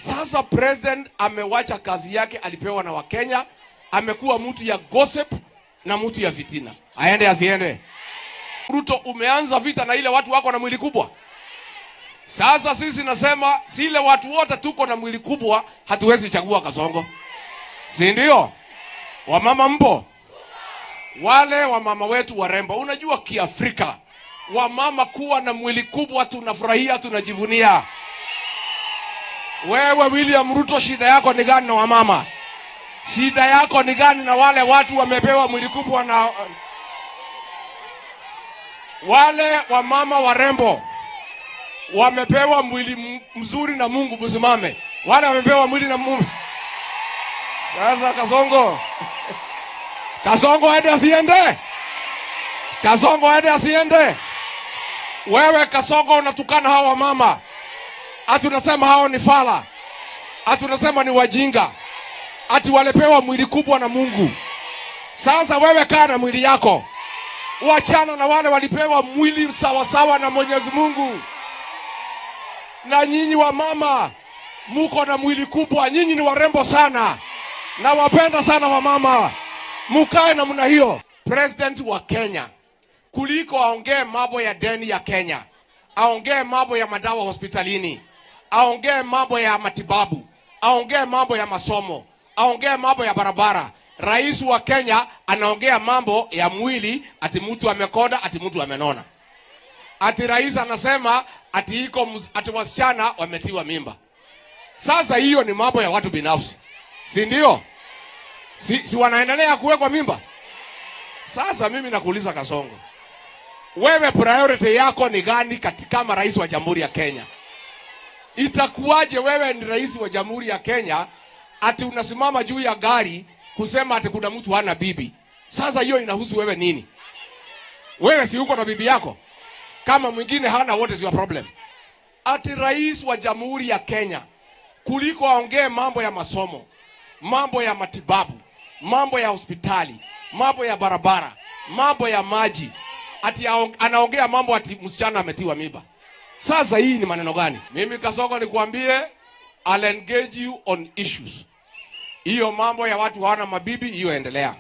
Sasa president amewacha kazi yake alipewa na Wakenya, amekuwa mtu ya gossip na mtu ya fitina. Aende asiende? Ruto, umeanza vita na ile watu wako na mwili kubwa. Sasa sisi nasema sile watu wote tuko na mwili kubwa, hatuwezi chagua Kasongo, si ndio? Wamama mpo? Wale wamama wetu warembo, unajua Kiafrika wamama kuwa na mwili kubwa tunafurahia, tunajivunia. Wewe William Ruto, shida yako ni gani na wamama? Shida yako ni gani na wale watu wamepewa mwili kubwa na wale wamama warembo wamepewa mwili mzuri na Mungu? Msimame wale wamepewa mwili na Mungu. Sasa Kasongo, Kasongo aende asiende? Kasongo aende asiende? Wewe Kasongo unatukana hawa mama, ati unasema hao ni fala, ati unasema ni wajinga, ati walipewa mwili kubwa na Mungu. Sasa wewe kaa na mwili yako, wachana na wale walipewa mwili sawasawa na Mwenyezi Mungu. Na nyinyi wamama muko na mwili kubwa, nyinyi ni warembo sana, nawapenda sana wamama, mukae namna hiyo. President wa Kenya kuliko aongee mambo ya deni ya Kenya, aongee mambo ya madawa hospitalini, aongee mambo ya matibabu, aongee mambo ya masomo, aongee mambo ya barabara. Rais wa Kenya anaongea mambo ya mwili, ati mtu amekonda, ati mtu amenona, ati rais anasema ati iko ati wasichana wametiwa mimba. Sasa hiyo ni mambo ya watu binafsi, si ndio? Si wanaendelea kuwekwa mimba? Sasa mimi nakuuliza Kasongo, wewe priority yako ni gani katika kama rais wa Jamhuri ya Kenya? Itakuwaje wewe ni rais wa Jamhuri ya Kenya ati unasimama juu ya gari kusema ati kuna mtu hana bibi? Sasa hiyo inahusu wewe nini? Wewe si uko na bibi yako? Kama mwingine hana, what is your problem? Ati rais wa Jamhuri ya Kenya kuliko aongee mambo ya masomo, mambo ya matibabu, mambo ya hospitali, mambo ya barabara, mambo ya maji, ati anaongea mambo ati msichana ametiwa mimba. Sasa hii ni maneno gani? Mimi Kasongo nikuambie, I'll engage you on issues. Hiyo mambo ya watu hawana mabibi, hiyo endelea.